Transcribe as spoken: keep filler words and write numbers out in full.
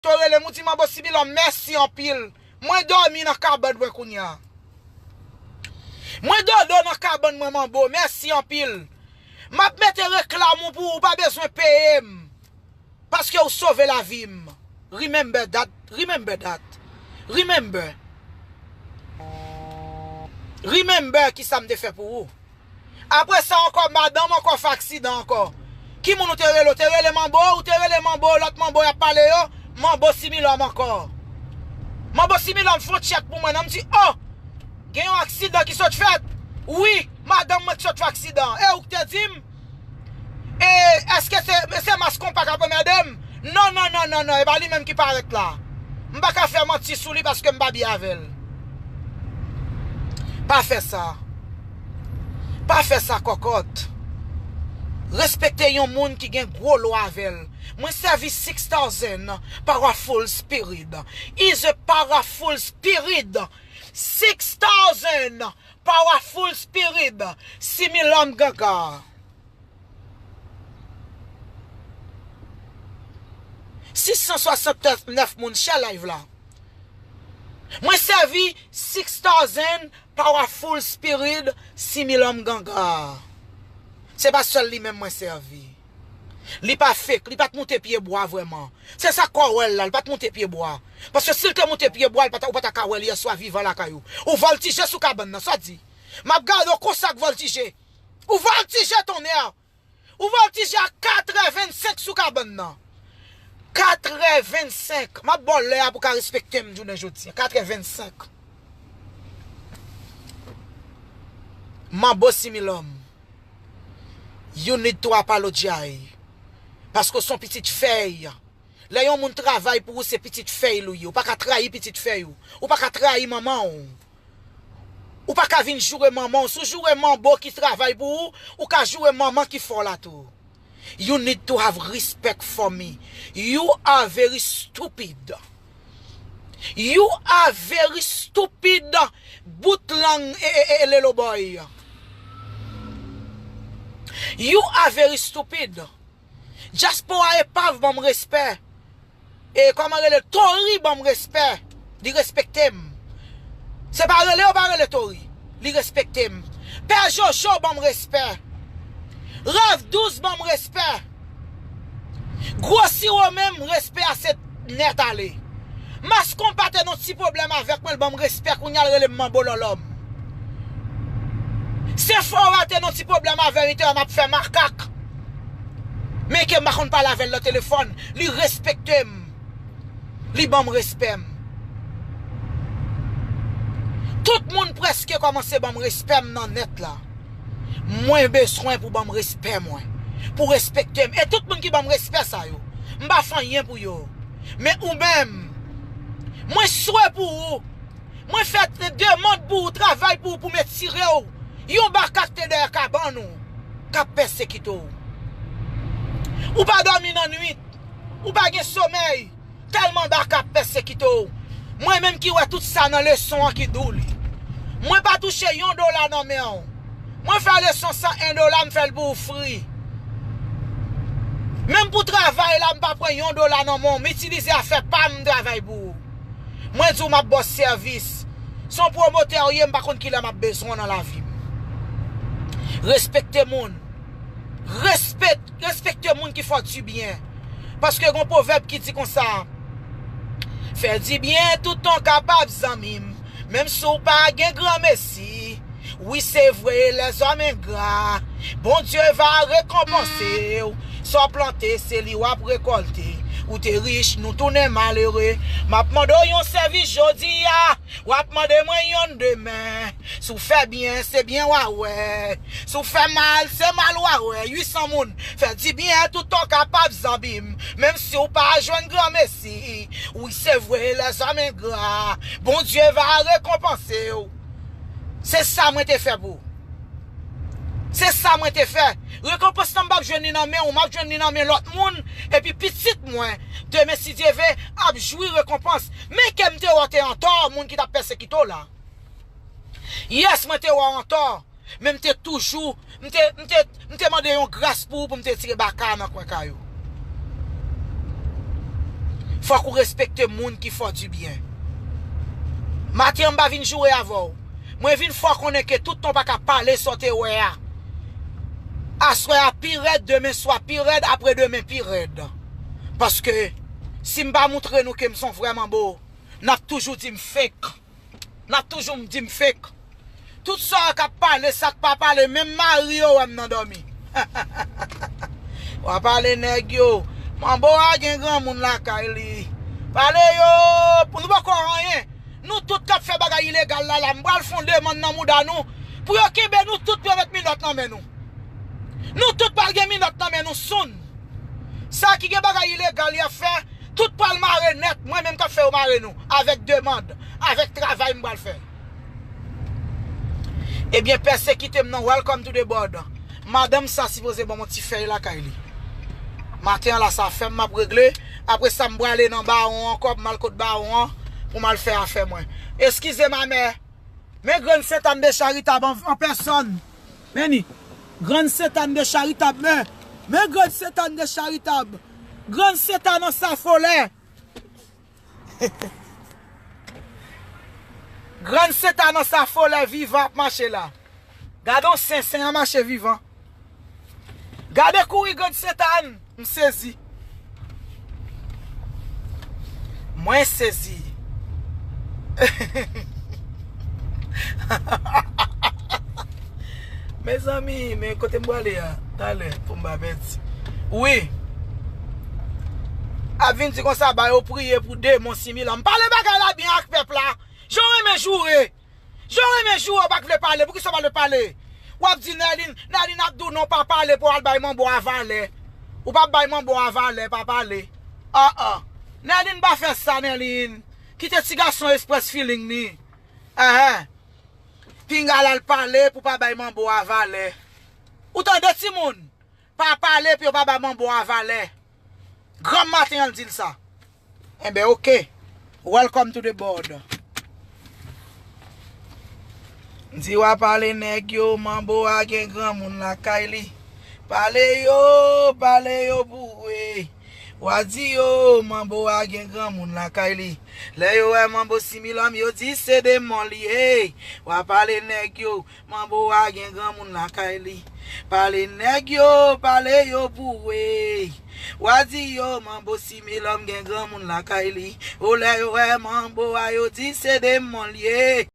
To rele m, ou di Manbo Similòm, mèsi anpil. Mwen dòmi nan kabann mwen kounye a. Mwen dodo nan kabann mwen, Manbo, mèsi anpil. M ap mete reklam ou pou ou, ou pa bezwen peye m. Paske ou sove lavi m. Remember that, remember that. Remember. Remember kisa m te fè pou ou. Apre sa ankò, madanm ankò fè aksidan ankò. Ki moun ou te rele? Ou te rele Manbo, ou te rele Manbo, lòt Manbo y ap pale yo, Manbo Similòm ankò. Manbo Similòm fè yon tchèk pou mwen, nan m di, oh! Gen yon aksidan ki sot fèt. Wi, madanm mwen ki sot fè aksidan. E ou ki te di m? E èske se, se mas konpa k ap anmède m? Non, non, non, non, non, e pa li menm ki parèt la. M pa ka fè manti sou li paske m pa byen avè l. Pa fè sa. Pa fè sa, kòkòt. Respekte yon moun ki gen gwo lwa avè l. Mwen sèvi six thousand powerful spirit. Is a powerful spirit. Six thousand powerful spirit. Similòm Ganga. Sis san swasannnèf moun share live la. Mwen sèvi six thousand powerful spirit Similòm Ganga. Se pa sèl li menm mwen sèvi. Li pa fake, li pa t moute pye bwa vrèman. Se sa kò wè l la, li pa t moute pye bwa. Paske si l te moute pye bwa, li pa ta, ou pa ta ka wè l yèswa vivan lakay ou. Ou vòltije sou kabann nan, sa di. M ap gade w konsa k vòltije. Ou vòltije tonnè. Ou vòltije a katrèvennsenk sou kabann nan. Katrèvennsenk. M ap ba w lè a pou w ka respekte m jounen jodi a. Katrèvennsenk. Manbo Similòm. You need to apologize. Paske w se yon pitit fèy. Lè yon moun travay pou ou, se pitit fèy l ou ye. Ou pa ka trayi pitit fèy ou. Ou pa ka trayi manman w. Ou pa ka vin joure manman w. Si w joure manbo ki travay pou ou, ou ka joure manman ki fè w la tou. You need to have respect for me. You are very stupid. You are very stupid. Bout lang e, e, e, e lelo boy. You are very stupid. Dyaspora epav ban m respè. E kòman rele? Tori ban m respè. Li respekte m. Se pa rele yo pa rele Tori. Li respekte m. Pè Jojo ban m respè. Rav douz ban m respè. Gwo Siwo menm, respè a se nèt ale. Mas Konpa te nan ti pwoblèm avèk mwen, l ban m respè, kounye a l rele m Manbo Lòlòm. Senfora te nan ti pwoblèm avè m, li te wè m ap fè makak. Men ke m pa konn pale avè l nan telefòn, li respekte m. Li ban m respè m. Tout moun prèske kòmanse ban m respè m nan nèt la. Mwen bezwen pou ban m respè mwen. Pou respekte m. E tout moun ki ban m respè sa yo, m pa fè anyen pou yo. Men ou menm, mwen swe pou ou. Mwen fè demann pou ou, travay pou ou, pou m etire w. Yon makak te dèyè kabann ou, k ap pèsekite w. Ou pa dòmi nan nwit. Ou pa gen somèy. Tèlman makak pèsekite w. Mwen menm ki wè tout sa nan leson an ki di w li. Mwen pa touche yon dola nan men w. Mwen fè leson san en dola, m fè l pou ou fri. Menm pou travay la, m pa pran yon dola nan men w, m itilize afè pa m, m travay pou ou. Mwen di w m ap ba w sèvis. Se yon pwomotè w ye, m pa konn kilè m ap bezwen w nan lavi m. Respekte moun. Respè, respekte moun ki fè w dibyen. Paske gen yon pwovèb ki di konsa, fè dibyen toutan w kapab, zanmi m, menm si w pa gen granmesi. Wi, se vre, lèzòm engra, Bondye va rekonpanse w. Sa w plante, se li w ap rekòlte. Ou te rich, nou tounen malere. M ap mande w yon sèvis jodi a, w ap mande mwen yonn demen. Si w fè byen, se byen w a wè. Si w fè mal, se mal w a wè. Uit san moun, fè dibyen toutan w kapab, zanmi m. Menm si w pa jwenn granmesi. Wi, se vre, lèzòm engra, Bondye va rekonpanse w. Se sa mwen te fè pou ou. Se sa mwen te fè. Rekonpans lan m p ap jwenn li nan men ou, m ap jwenn li nan men lòt moun. Epi pitit mwen, demen si Dye ve, ap jwi rekonpans. Men ke m te wè w te antò, moun ki t ap pèsekite w la. Yes, mwen te wè w antò. Men m te toujou, m te, m te, m te mande yon gras pou ou pou m te tire baka nan kwen kay ou. Fòk ou respekte moun ki fè w dibyen. Maten an, m pa vin joure avè w. Mwen vin fè w konnen ke tout tan w pa ka pale sa w te wè a. Aswè a pi rèd, demen swa pi rèd, apre demen pi rèd. Paske si m pa moutre nou ke m se yon vrè manbo, n ap toujou di m fake. N ap toujou di m fake. Tout sa k ap pale, sa k pa pale, menm mari yo wè m nan dòmi. W a pale nèg yo. Manbo a gen granmoun lakay li. Pale yo, pou nou poko anyen. Nou tout k ap fè bagay ilegal la, la, m pral fè yon demann nan mouda nou pou yo kenbe nou tout pou yo met minòt nan men nou. Nou tout pral gen minòt nan men nou soon. Sa ki gen bagay ilegal y ap fè, tout pral mare nèt, mwen menm k ap fè yo mare nou, avèk demann, avèk travay m pral fè. Ebyen, pèsekite m nan, welcome to the board. Madanm sa sipoze ban m yon ti fèy lakay li. Maten an la, sa fè m m ap regle. Apre sa, m prale nan bawon an, kòb m al kot bawon an, pou m al fè afè mwen. Eskize m, amè. Men grann Sentàn de Charitab an, an pèsòn. Men ni. Grann Sentàn de Charitab, men. Men grann Sentàn de Charitab. Grann Sentàn nan sa folè. Grann Sentàn nan sa folè vivan ap mache la. Gade yon sen, sen an mache vivan. Gade kouri grann Sentàn, m sezi. Mwen sezi. Mezanmi, men kote m prale a? Talè, pou m pa pèdi. Wi. Ap vin di konsa, ba yo priye pou demon similan. M pale bagay la byen ak pèp la. Jan w renmen joure. Jan w renmen joure, w pa k vle pale. Poukisa w pa vle pale? W ap di Nèlin, Nèlin ap di w non, pa pale pou w al bay manbo a valè. Ou p ap bay manbo a valè, pa pale. Ah, ah. Nèlin pa fè sa, Nèlin. Kite ti gason express feeling ni. Ehe. Pinga l al pale pou pa bay manbo a valè. Ou tande, timoun? Pa pale pou yo pa ba manbo a valè. Granm maten an l di l sa. Enben, oke. Welcome to the board. Di w a pale nèg yo, manbo a gen granmoun lakay li. Pale yo, pale yo boure. W a di yo, manbo a gen granmoun lakay li. Lè yo wè manbo similòm, yo di se demon li ye. W a pale nèg yo, manbo a gen granmoun lakay li. Pale nèg yo, pale yo boure. W a di yo, manbo similòm gen granmoun lakay li. O lè yo wè manbo a, yo di se demon li ye.